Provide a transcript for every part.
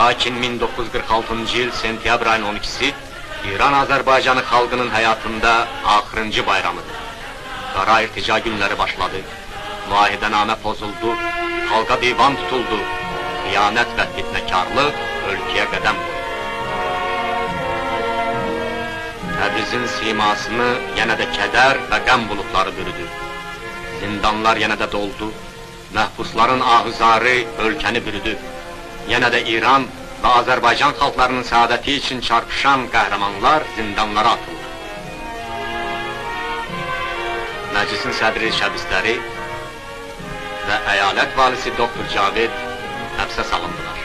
Lakin 1946-cı il sentyabr ayının 12-si İran Azərbaycanı xalqının həyatında axırıncı bayramıdır. Qara irtica günləri başladı. Müahidənamə pozuldu, xalqa divan tutuldu. Xiyanət və fitnəkarlıq ölkəyə qədəm qoydu. Təbrizin simasını yenə də kədər və qəm buludları bürüdü. Zindanlar yenə də doldu. Məhbusların ahuzarı ölkəni bürüdü. Yenə də İran və Azərbaycan xalqlarının səadəti üçün çarpışan qəhrəmanlar zindanlara atıldı. Məclisin sədri Şəbistəri və əyalət valisi Doktor Cavid həbsə salındılar.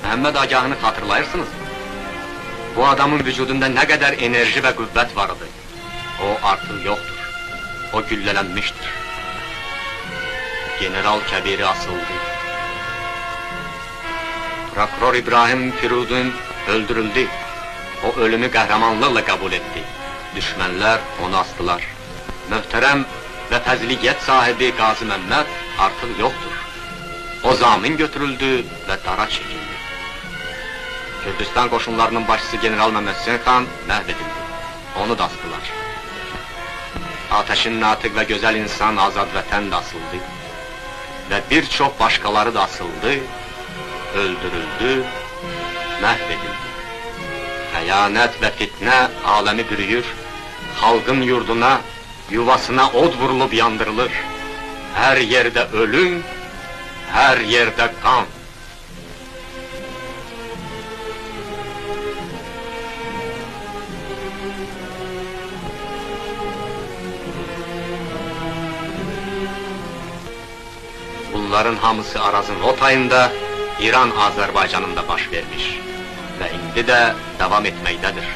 Məhəmməd Agahını xatırlayırsınız mı? Bu adamın vücudunda nə qədər enerji və qüvvət var idi. O artıq yoxdur. O güllələnmişdir. General Kəbiri asıldı. Prokuror İbrahim Firudun öldürüldü. O ölümü qəhrəmanlıqla qəbul etdi. Düşmənlər onu astılar. Möhtərəm və fəzliyyət sahibi Qazi Məmməd artıq yoxdur. O zamin götürüldü və dara çəkildi. Kürdistan qoşunlarının başçısı General Məmməd Hüseyn xan məhv edildi. Onu da astılar. Ateşin natiq və gözəl insan Azad Vətən də asıldı. Və bir çox başqaları da asıldı, öldürüldü, məhv edildi. Xəyanət və fitnə aləmi bürüyür, xalqın yurduna, yuvasına od vurulub yandırılır. Hər yerdə ölüm, hər yerdə qan. Bunların hamısı Arazın o tayında, İran Azərbaycanında baş vermiş və indi də davam etməkdədir.